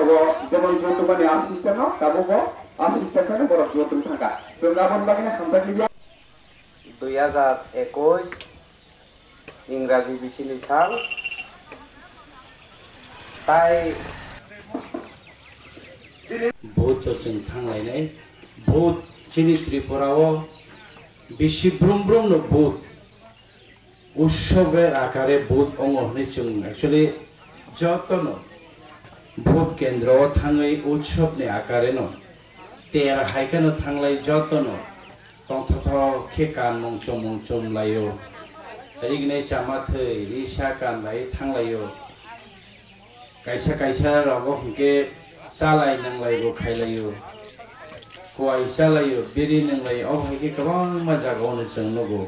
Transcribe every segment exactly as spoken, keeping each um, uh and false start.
Bo jemon jotmani a system no, tabuk bo a system khe borok jotwng thangkha. Chwng aboni bagwi no hamjak liya. Dui hajar ekush Ingraji bisini sal. Tai vote o chwng thanglainai, vote chini Tripura o bisi brum brum no vote. Utsober akare vote ongo hwnwi chwng actually jotono vote kendro o thangwi utsabni akare no ter hai kheno thanglai jotono tongthokthok khe kanmung chumung chumlaio, rignai chama thwi risa kanlai thanglaio. Kaisa kaisa rogo hwnkhe chalai nanglai bo khailaio, kuai chalaio, biri nanglai, obo hai khe kwbangma jagao no chwng nugo.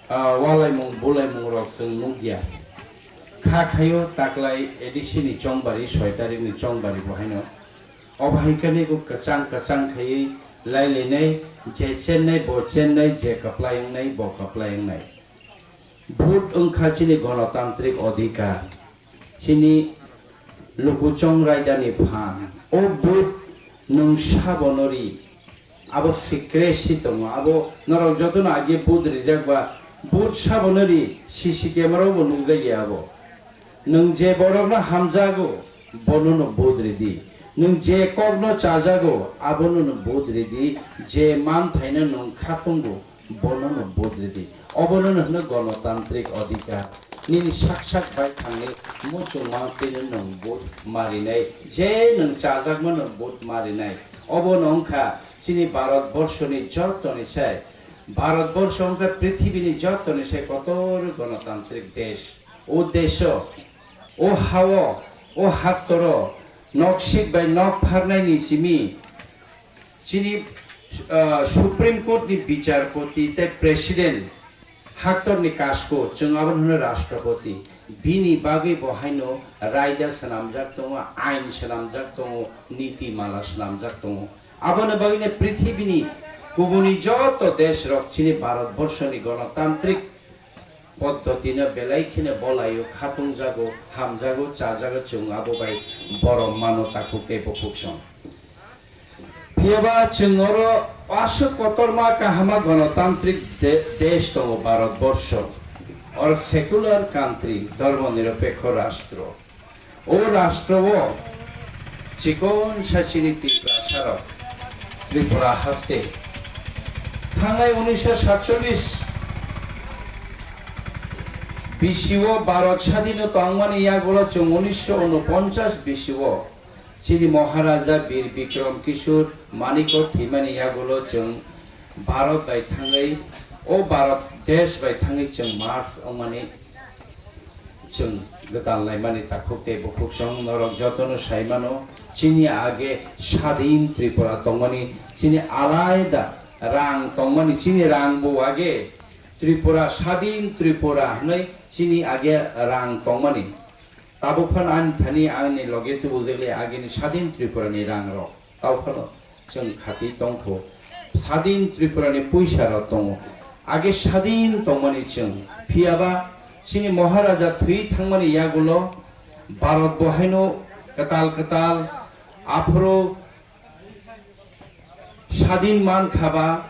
Ah, walaimung bulaimung rok chwng nukya. Kha khaio taklai A D C ni chongbari, soi tarik ni chongbari bo haino. Obo hai khe ni bo kwchang kwchang khaiwi lailainai, je chennai bo chennai, je kwplai wngnai bo kwplai wngnai. Vote wngkha chini gonotantrik odhikar, chini lukuchong raidani phan. O vote nwng sabono ri, abo secrecy tongo, abo norok jotono age vote rijak ba vote sabono ri, C C camera bo nukjakya abo. Nwng je borokno hamjago, bono no vote ridi. Nwng je kokno chajago, abono no vote ridi. Je manthaino nwng khatungo, bono no vote ridi. Obono no hwno gonotantrik odhikar. Nini sak sak bai thangwi muchungma tino nwng vote marinai. Je nwng chajakmano vote marinai. Obono wngkha chini Bharat borshoni jotoni sai, Bharat borsho wngkha prithibini jotoni sai kotor gonotantrik desh. O desho, o hao, o haktoro noksik bai nok pharnaini simi chini, ah, Supreme Court ni bicharpoti tei President haktorni kasko chwng abo hwno Rashtrapati. Bini bagwi bo haino raida swnamjak tongo, ain swnamjak tongo, niti mala swnamjak tongo. Aboni bagwino prithibini kubuni joto deshrok chini Bharat borshoni gonotantrik poddotino belai kheno bolaio, khatungjago, hamjago, chajago, chwng abo bai borom mano takhuk tei bukhuk song. Phiyaba chwng oro aswk kotorma kahama gonotantrik de-, desh tongo Bharat borsho, or secular country, dhormo nirapekho rastro. O rastro o chikon sa chini Tiprasarok, Tripura haste, thangnai unisho satchollis bisio Bharat sadino tongmani yagulo chwng unisho unoponchas bisio chini Maharaja Bir Bikram Kishore Manikya thwimani yagulo chwng Bharat bai thangwi, o Bharat desh bai thangwi chwng march wngmani chwng gwtal laimani takhuk tei bukhuk song norok jotono sai mano, chini age sadin Tripura tongmani, chini alaida rang tongmani, chini rang bo age Tripura, sadin Tripura hwnwi chini age rang tongmani. Tabuk phano ani thani ani loge tubul degli agini sadin Tripura ni rang rok. Tao phano chwng khati tongkho. Sadin Tripura ni puisa rok tongo. Age sadin tongmani chwng. Phiyaba chini Maharaja thwi thangmani yagulo Bharat bo haino kwtal kwtal aphuru sadin man khaba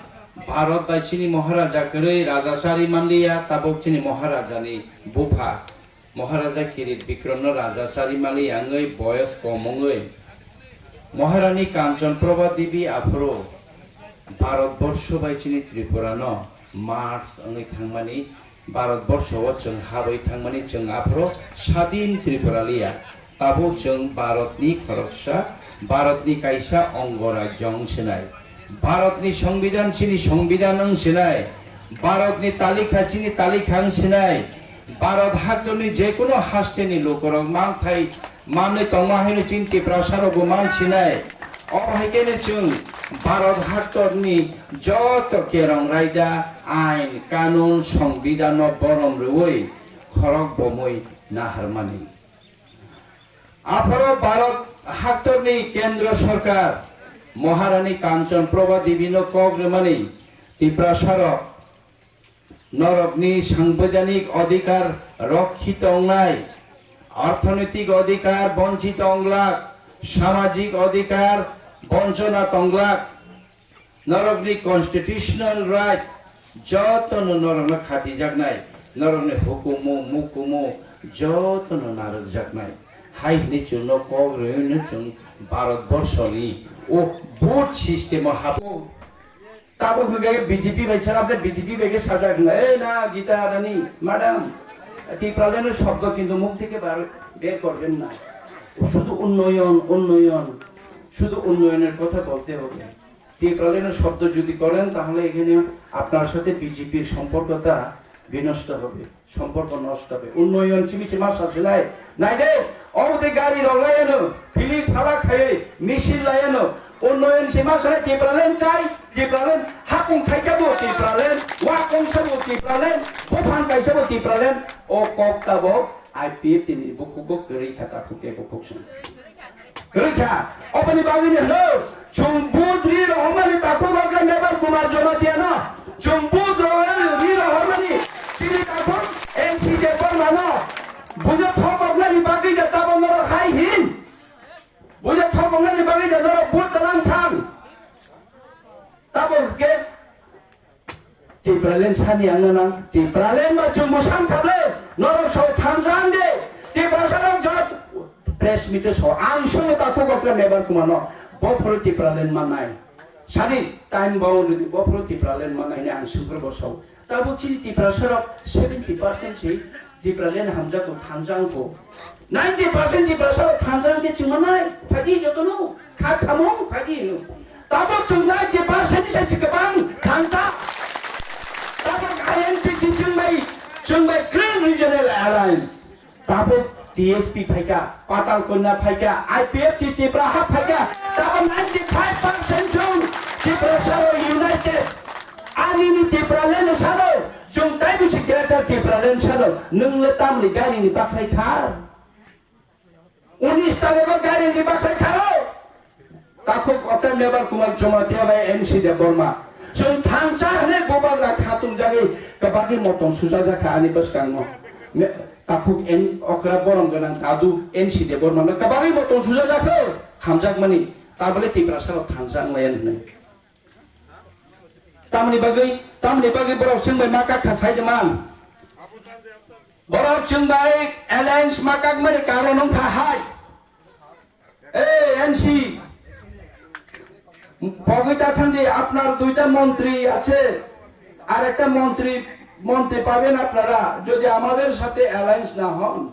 Bharat bai chini Maharaja kwrwi rajachari manliya, tabuk chini Maharaja ni bupha. Maharaja Kirit Bikramno raja chari mali wngwi boyos kom wngwi Maharani Kanchan Prabha Devi aphuru Bharat borsho bai chini Tripura no march wngwi thangmani, Bharat borsho o chwng habwi thangmani chwng aphuru sadin Tripura liya. Tabuk chwng Bharatni khoroksa, Bharatni kaisa ongo rajyo wng sinai. Bharatni Songbidan chini Songbidan wng sinai. Bharatni talikha chini talikha wng sinai. Bharat haktorni jekunu hasteni lukurok manthai manwi tongma haino chini Tiprasarokbo man sinai. Obo hai kheno chwng Bharat haktorni joto kerong raida, ain, kanun, Songbidanno borom rwui khorok bomwi naharmani. Aphoro Bharat haktorni Kendra Sarkar Maharani Kanchan Prabha Devi no kok rwmani Tiprasarok norokni sangbidhanik odhikar rokhito wngnai, orthonoitik odhikar bonchito wnglak, Samajik odhikar bonchona tonglak, norokni constitutional right jotono norokno khatijaknai, norokni hukumu mukumu jotono narwkjaknai. Hai hwnwi chwngno kok rwino chwng Bharat borshoni o vote system o hapo. Tabuk hwnkhe B J P bai sara se B J P bai khe sajak na, "Ei na Gita Rani, madam, Tipraland shobdo kintu mukh theke bar, ber korben na. Shudhu unnoyon, unnoyon, shudhu unnoyoner kotha bolte hobe. Tipraland shobdo jodi koren, tahole ekhane apnar sathe B J P-r somporkota binosto hobe." Somporko nosto khe. Unnoyon simi sima sasinai. Naide, obo tei gari rok laiano, philip phalak khaiwi, misil laiano. Unnoyon sima sanai Tipraland chai, Tipraland hapung khaikha bo Tipraland, wakong sabo Tipraland, buphang kaisa bo Tipraland. O kok tabo I P F T ni bukhuk bo kwrwi kha takhuk tei bukhuk song. Rikha, oboni bagwini hwno, chwng vote ri rohormani takhuk okra Mebar Kumar Jamatia no, chwng vote ro-, ri rohormani, chini takhuk M C Debbarma no, buino thokoknani bagwi je tabo norok hai hin, buino thokoknani bagwi je norok vote dalang thang, tabo hwnkhe Tipraland sani ang nang, Tipraland ba chwng bwsang kable, norok so thamjang de, Tiprasa rok jot press meet o so ang sono takhuk okra Mebar Kumar no, bophuru Tipraland manai. Sani time bound rwdi, bophuru Tipraland manai ni ang sukro bo so. Tabo chini Tiprasa rok seventy percent se Tipraland hamjak ko thamjang ko. Ninety percent Tiprasa rok thansa hwnkhe chwng manai, phaidi jotono, kha khamung phaidi hino. Tabo chwng ninety percent ni se kwbang thansa. Tabo I N P T chwng bai, chwng bai Green Regional Alliance. Tabo T S P phaikha, Patal Kanya phaikha, I P F T Tipra ha phaikha. Tabo ninety five percent chwng Tiprasa rok united. Ani ni Tipraland sano, chwng tai bisi Greater Tipraland sano, nwng le tamni gari ni bakhai kha. Unis tarikh o gari ni bakhai kharo. Takhuk okra Mebar Kumar Jamatia bai N C Debbarma. Chwng thansa hwnwi bubagra khatung jagwi kwbagwi motom sujajakha ani bwskango. Me-, takhuk en okra borom gwnang dadu N C Debbarma no kwbagwi motom sujajakha hamjakmani. Tabole Tiprasa rok thansa wnglaiya hwnwi. Tamni bagwi, tamni bagwi borok chwng bai ma kak kha sai de man. Borok chwng bai alliance ma kak mani karon wng kha hai. Ei, N C, pogwi ta thang di, apnar duita montri ache, ar ekta montri, montri paben apnara, jodi amader sathe alliance na hon,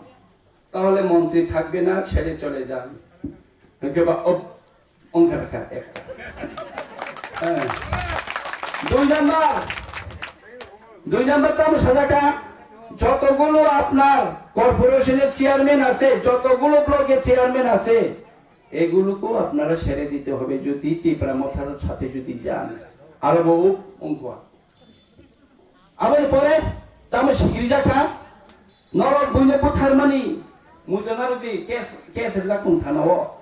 tahole montri thakbe na, chhede chole jan. Hwnkhe ba, o, ongkha kha, ek. Eh. Dui number, dui number tamo sajaka, jotogulo apnar corporation er chairman ache, jotogulo block er chairman ache, এগুলোকেও আপনারা ছেড়ে দিতে হবে, যদি তিপ্রা মথার সাথে যদি যান। আরো বহু অঙ্ক। Aboni pore tamo sikiri jakha, norok buino butharmani, mujana rodi case, case rijak tong thana o.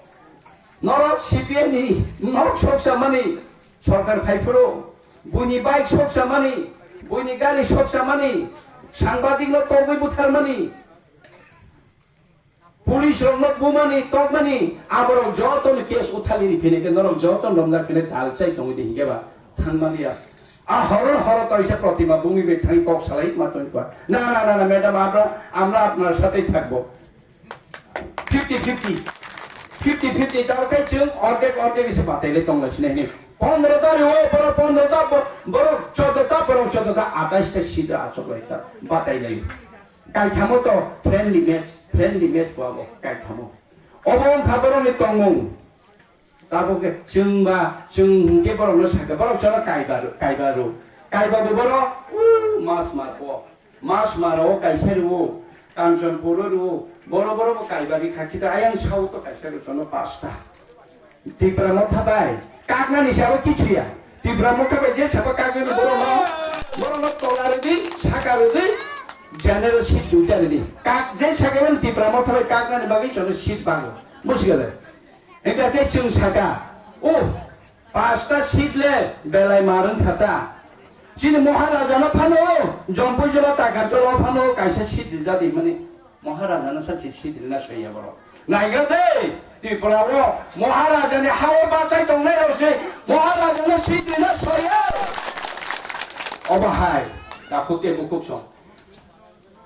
Norok C P M ni norok soksa mani, sorkar phaiphuru, buini bike soksa mani, buini gari soksa mani, sangbadik no togwi butharmani. Police rokno bumani, tokmani, aborok jotono case uthali ri phine khe norok jotono romjak phine dal chai tongwi di hinkhe ba thangmani ya. A horo horo kaisa protima bungwi bai thangwi kok salai ma tongwi ba. Na, na, na, na, madam, আমরা, আমরা আপনার সাথেই থাকবো। Fifty fifty, fifty fifty, tamo khe chwng ordek, ordek se batai le tong lai sinai hinwi. Pondro ta rwo, borok pondro ta, bo-, borok choddo ta, borok choddo ta, atais ta seat achuk lai ta, batai lai. Kaithamo to friendly match, friendly match bo abo kaithamo. Obo wngkha borokni tongmung. Tabuk khe chwng ba, chwng hwnkhe borokno sakha, borok chwla kaiba ro, kaiba ro. Kaiba bo borok, uh, mas mar bo. Mas mar o kaisa rwo, Kanchanpur o rwo, boro boro bo kaiba ri kha, kita ayang sao to kaisa rwo chono pasta. Tipra Motha bai kaknani sabo kichu ya. Tipra Motha bai je sabo kaknani borokno, borokno tola rwdi, saka rwdi, general seat duita rwdi. Kak je saka mani Tipra Motha bai kaknani bagwi chono seat bango. Musigale. Engka khe chwng saka, o, pasta seat le belai marwng kha ta. Chini Maharaja no phano, Jompui jola Takarjola phano kaisa seat rijadi mani. Maharaja no sa seat rina soya borok. Naigra de, Tripura o Maharaja ni ha o bachai tongnai rok se Maharaja no sitwi no soya. Obo hai takhuk tei bukhuk song.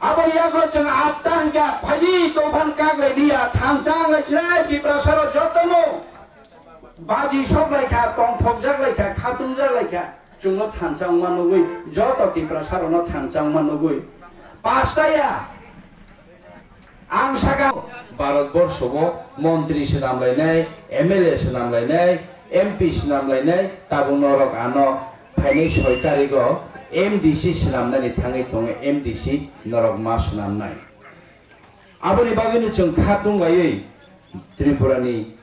Aboni yago chwng atta hwnkha phaidi tophan kak lai liya thansa ang lai chwrai Tiprasa rok joto no baji sok lai kha, tongthok jak lai kha, khatung jak lai kha. Chwngno thansa wngma nugwi, joto Tiprasa rokno thansa wngma nugwi. Pastaya ang saka Bharat borsho o montri swnam lainai, M L A swnam lainai, M P swnam lainai, tabuk norok ano phainai soi tarigo M D C swnamnani thangwi tongo, M D C norok ma swnamnai. Aboni bagwino chwng khatung laiwi Tripurani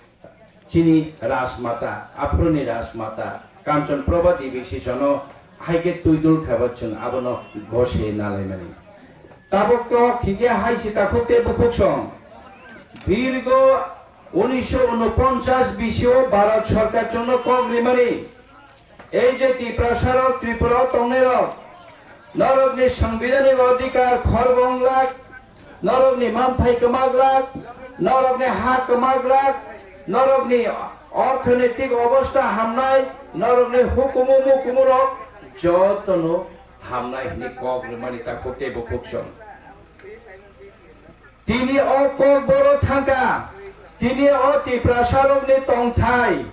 chini Rajmata, aphuruni Rajmata, Kanchan Prabha Devi Sisono hai khe twi dul khaiba chwng abono gose nalaimani. Tabuk kok hingke hai si takhuk tei bukhuk song. Dirgo unisho unoponchas bisio Bharat Sarkar chwngno kok rimani. Ei je Tiprasa rok, Tripura o tongnai rok, norokni sangbidhanik odhikar khorbo wng lak, norokni manthai kwma glak, norokni ha kwma glak, norokni orthonetik obostha hamnai, norokni hukumu mukumu rok jotono hamnai hwnwi kok rwmani takhuk tei bukhuk song. Tini o kok boro thangkha, tini o Tiprasa rokni tongthai,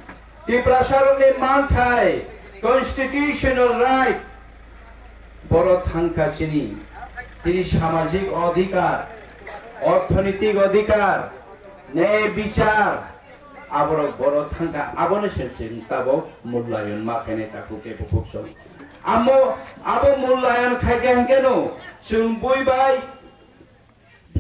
Tiprasa rokni manthai, constitutional right boro thangkha chini. Tini samajik odhikar, orthonetik odhikar, nyay bichar, aborok boro thangkha, abono se chwng tabok mulayon ma khainai takhuk tei bukhuk song. Amo abo mulayon khaikha hwnkhe no chwng bui bai,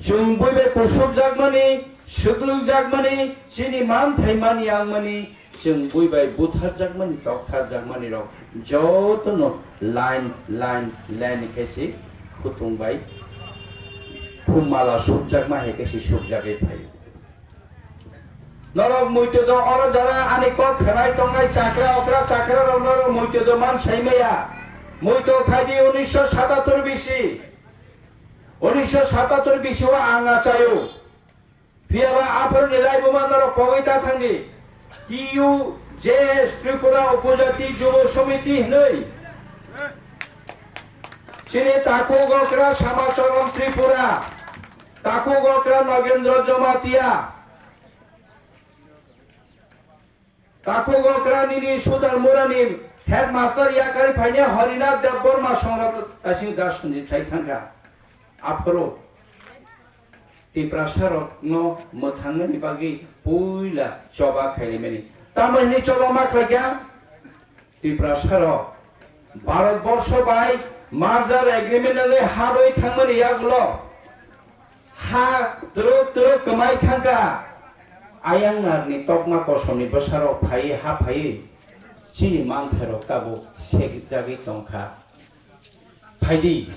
chwng bui bai kusuk jakmani, swklwk jakmani, chini manthai mani yangmani, chwng bui bai buthar jakmani, tokthar jakmani rok jotono line, line, line khe se khutung bai phumala sukjakma hai khe se sukjagwi phaio. Norok muitu do oro jora ani kok khnai tongnai chakra okra chakra rok norok muitu do man sai maya. Muitu khaidi unisho satatur bisi. Unisho satatur bisi o ang achaio. Phiyaba aphor ni laibuma norok pogwi ta thangdi. T U J S Tripura Upojati Jubo Samiti hinwi. Chini takhuk okra Samacharan Tripura. Takhuk okra Nagendra Jamatia. Takhuk okra nini Sudar Murani headmaster yakari phaine Harinath Deb Borma songrok tasing das sunji khai thangkha. Aphuru Tiprasa rokno mwthangnani bagwi puila choba khailaimani. Tamo hwnwi choba ma khlaikha? Tiprasa rok Bharat borsho bai merger agreement le habwi thangmani yagulo ha twrwk twrwk kwmai thangkha. Ayang narni tokma kosomni bwsarok phaiwi ha phaiwi chini manthairok tabuk sekjagwi tongkha. Phaidi,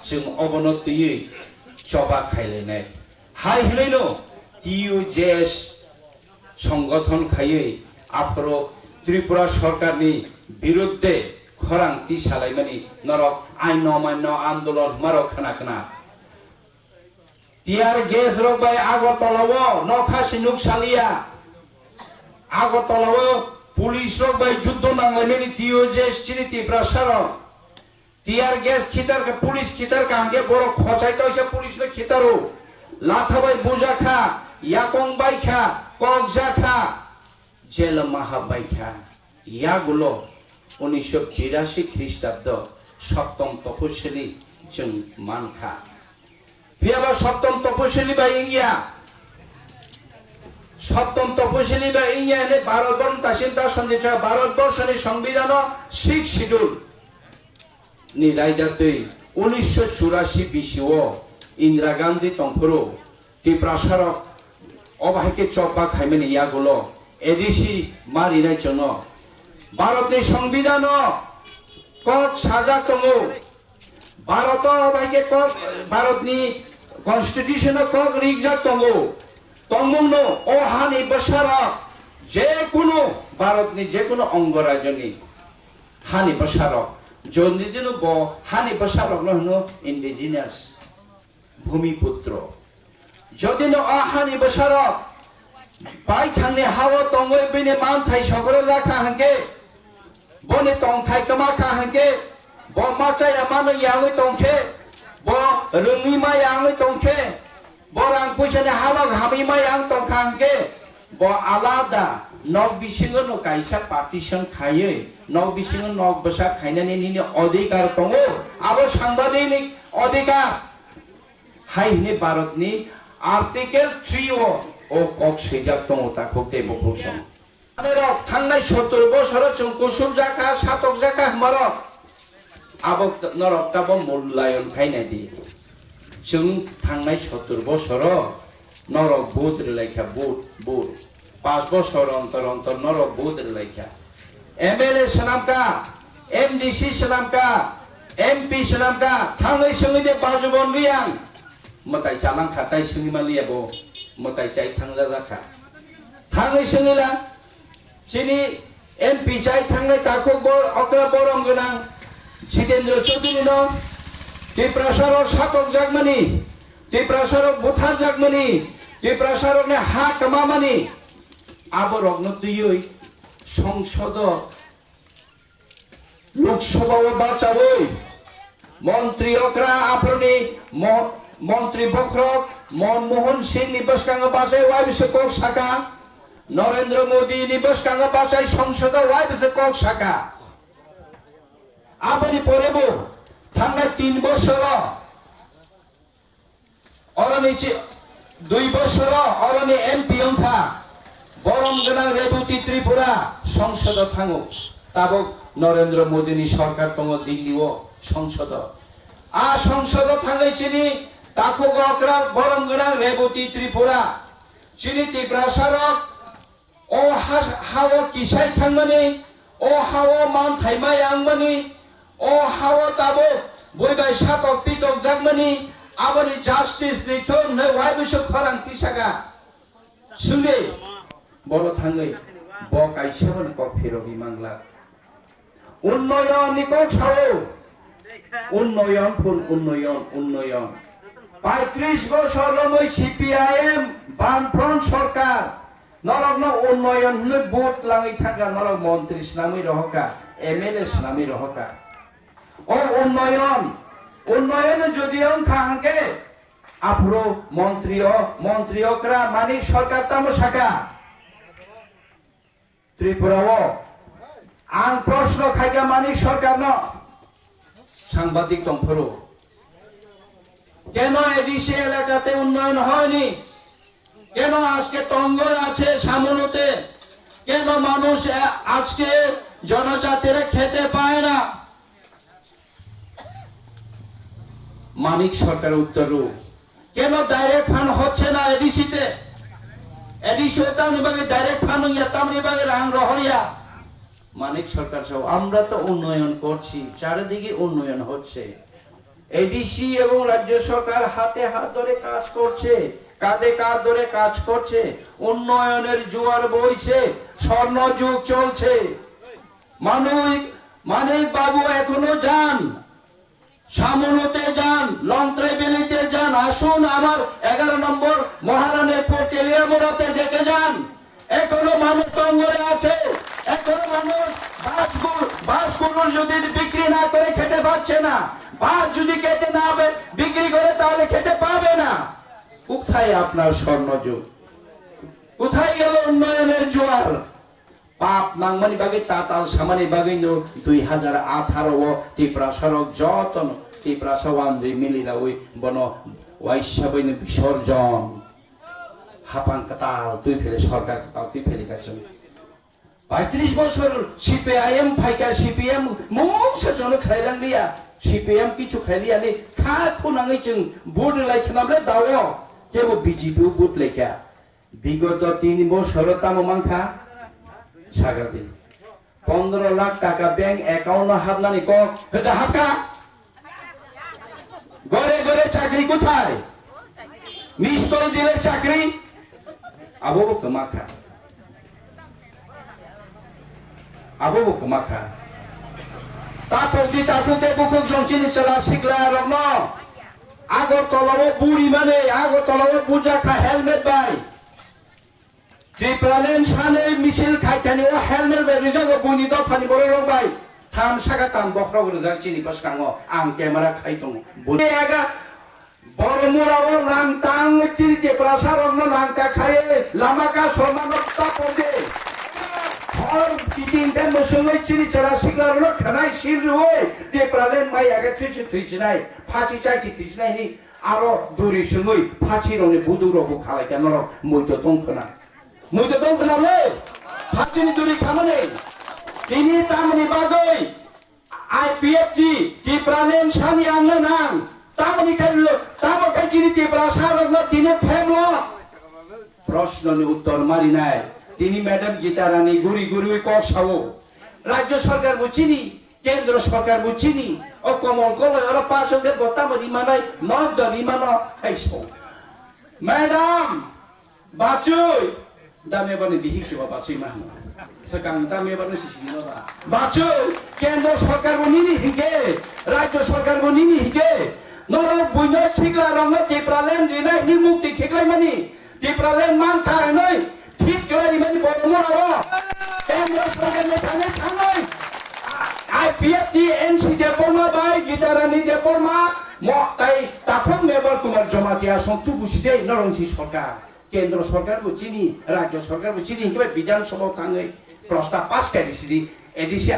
chwng obono twiwi choba khailainai. Hai hwnwino T U J S songothon khaiwi aphuru Tripura sorkarni birudde khorang tisalaimani norok aino maino andolon hwnmarok khna khna. Tear gas rok bai Agartala o nokha se nuk saliya. Agartala o police rok bai juddo nanglaimani T U J S chini Tiprasa rok. Tear gas khitar kha, police khitar kha, hwnkhe borok khochai toisa police no khitaro. Latha bai buja kha, yakong bai kha, kok ja kha, jel o ma hap bai kha. Yagulo unisho birasi Khristabdo Soptom Toposili chwng man kha. Phiyaba Soptom Toposili bai wngya. Soptom Toposili bai wngya hwnwi Bharat Born tasin ta sonjikha Bharat Borshoni Songbidhano Sixth Schedule ni raida twi unisho churasi bisio Indira Gandhi tongphuru Tiprasarok obo hai khe chopba khaimani yagulo A D C ma rinai chwngno. Bharatni Songbidhano kok sajak tongo. Bharoto obo hai khe kok, Bharatni Constitutiono kok rijak tongo. Tongmungno o hani bwsarok je kunu Bharatni je kunu ongo rajyoni hani bwsarok, joni dino bo hani bwsarokno hwno indigenous, bhumiputro. Jodi no a hani bwsarok Pai thangni hao tongwi bini manthai sogro lakha hwnkhe, boni tongthai kwma kha hwnkhe, bo machaya manwi yangwi tongkhe, bo rwngwi ma yangwi tongkhe, bo rang puisani halok hamwi ma yang tongkha hwnkhe, bo alada nok bisingo no kaisa partition khaiwi, nok bisingo nok bwsa khainani nini odhikar tongo, abo sangbadik ni odhikar. Hai hwnwi Bharatni Article three o, o kok swijak tongo takhuk tei bukhuk song. Anerok thangnai sottur bosoro chwng kusubjakha, satokjakha hwnmarok. Abo norok tabo mulayon khainai di. Chwng thangnai sottur bosoro norok vote rwlaikha, vote, vote. Panch bosor ontor ontor norok vote rwlaikha. M L A swnamkha, M D C swnamkha, M P swnamkha, thangwi swngwi de Bajubon Riyang. Mwtai chalangkha tai swngwi manliya bo, mwtai chai thangjajakha. Thangwi swngwila, chini M P chai thangnai takhuk bor-, okra borom gwnang Jitendra Chaudhary no Tiprasa rok satokjakmani, Tiprasa rok butharjakmani, Tiprasa rokni ha kwmamani, aborokno twiwi songsodo Lok Sabha o bachawi montri okra aphuruni mo-, montri bokhorok Manmohan Singh ni bwskango bachai wai bisa kok saka, Narendra Modi ni bwskango bachai songsodo wai bisa kok saka. Aboni pore bo thangnai tin bosoro Oroni chi-, dui bosoro oroni M P wngkha, borom gwnang Reboti Tripura songsodo thango, tabok Narendra Modi ni sorkar tongo Delhi o songsodo. A songsodo thangwi chini takhuk okra borom gwnang Reboti Tripura, chini Tiprasa rok O ha, ha-o kisai thangmani, o ha-o manthai maya wngmani, o ha-o tabuk bui bai satok pitok jakmani, aboni justice rithung hwnwi waibusu khorang tisaka. Swngdi, bono thangwi bo kaisa boni kok phirogwi mangla. Unnoyon ni kok sao. Unnoyon phun unnoyon, unnoyon. Paitris bosor romwi C P I M Bamfront sorkar. Norokno unnoyon hwnwi vote langwi thangkha, norok montri swnamwi rohorkha, M L A swnamwi rohorkha. O unnoyon, unnoyon jodi wngkha hwnkhe aphuru montri o, montri okra Manik Sarkar tamo saka? Tripura o ang proshno khaikha Manik Sarkar no, sangbadik tongphuru, কেন এডিসি এলাকাতে উন্নয়ন হয়নি? কেন আজকে টঙ্গই আছে সামনুতে? কেন মানুষ আ-, আজকে জনজাতিরা খেতে পায় না? মানিক সরকার উত্তর রু, কেন ডাইরেক্ট ফান্ড হচ্ছে না এডিসিতে? এডিসি তামনি বাগে ডাইরেক্ট ফান্ড হইয়া তামনি বাগে রাং রহরিয়া। মানিক সরকার সহ আমরা তো উন্নয়ন করছি, চারিদিকে উন্নয়ন হচ্ছে। এডিসি এবং রাজ্য সরকার হাতে হাত ধরে কাজ করছে, কাঁধে কাঁধ ধরে কাজ করছে, উন্নয়নের জোয়ার বইছে, স্বর্ণ যুগ চলছে। মানিক, মানিক বাবু এখনো যান, সামনুতে যান, লংত্রাই ভ্যালিতে যান, আসুন আমার এগারো নম্বর মহারানীপুর তেলিয়ামুড়াতে দেখে যান। এখনো মানুষ টঙ্গরে আছে, এখনো মানুষ বাস গু-, বাসগুলো যদি বিক্রি না করে খেতে পাচ্ছে না, বাস যদি খেতে না বে-, বিক্রি করে তাহলে খেতে পাবে না। কোথায় আপনার স্বর্ণযুগ? কোথায় গেল উন্নয়নের জোয়ার? Pap nangmani bagwi tatal samani bagwi no dui hazar atharo o Tiprasa rok joto no Tiprasa wanjwi mili rawi bono waisa bai no bisorjon. Hapang kwtal twi phele, sorkar kwtal twi phele ka chwng. Paitris bosor C P I M phaikha, C P M mungsa jono khlai lang liya, C P M kichu khai liya ni kha khunangwi chwng vote lai khna ble dao, kebo B J P o vote lai kha. Bigoto tin bosoro tamo mankha? Sagradi. Pondro lakh taka bank account no hapnani kok hwda hapkha? Gore gore chakri kuthai? Miss call dile chakri? Abo bo kwmakha. Abo bo kwmakha. Takhuk di takhuk tei bukhuk jong chini chwla sikla rokno Agartala o buri mani, Agartala o bujakha helmet bai. Tipraland sanwi misil khaithani o helmet bai rwjago buini dophani borok rok bai. Tham saka tam bokhorok rwjak chini bwskango ang camera khai tongo. Buni aga Boromura o langtang chini Tiprasa rokno langka khai lama ka somano tapode. Hor kiting de musungwi chini chara sikla rokno khanai sil rwoi Tipraland mai aga chisi thwisinai phachi chaisi thwisinai ni aro duri sungwi phachi rokni buduk rokbo khalai kha norok muito tong khna. Muito tong khna le phachini duri khamani tini tamni bagwi I P F T Tipraland sani ang no nang tamni khailo tamo khai kini Tiprasa rokno tini phemlo. Proshno ni uttor marinai tini Madam Gita Rani guri guri kok sao. Rajya sarkar bo chini, kendro sarkar bo chini, o komol koloi oro pass wngkhe bo tamo rimanai, nok do rimano hai sao. Madam, bachwi, dame bani dihik siwa bachwi ma hano. Swkang dame bani sisi no ba. Bachwi, kendro sarkar bo nini hingke, rajya sarkar bo nini hingke, norok buino sikla rokno Tipraland rinai ni mukti khiklai mani, Tipraland man kha hinoi thik khlai rimani bo mura ro. Kendro sarkar ni thani thangoi I P F T M C Debbarma bai Gita Rani Debbarma mo tai taphok Mebar Kumar Jamatia song tubu side norong si sarkar. Kendro sarkar bo chini, rajya sarkar bo chini, hinkhe Bidhan Sabha thangoi prostab pass kari sidi, A D C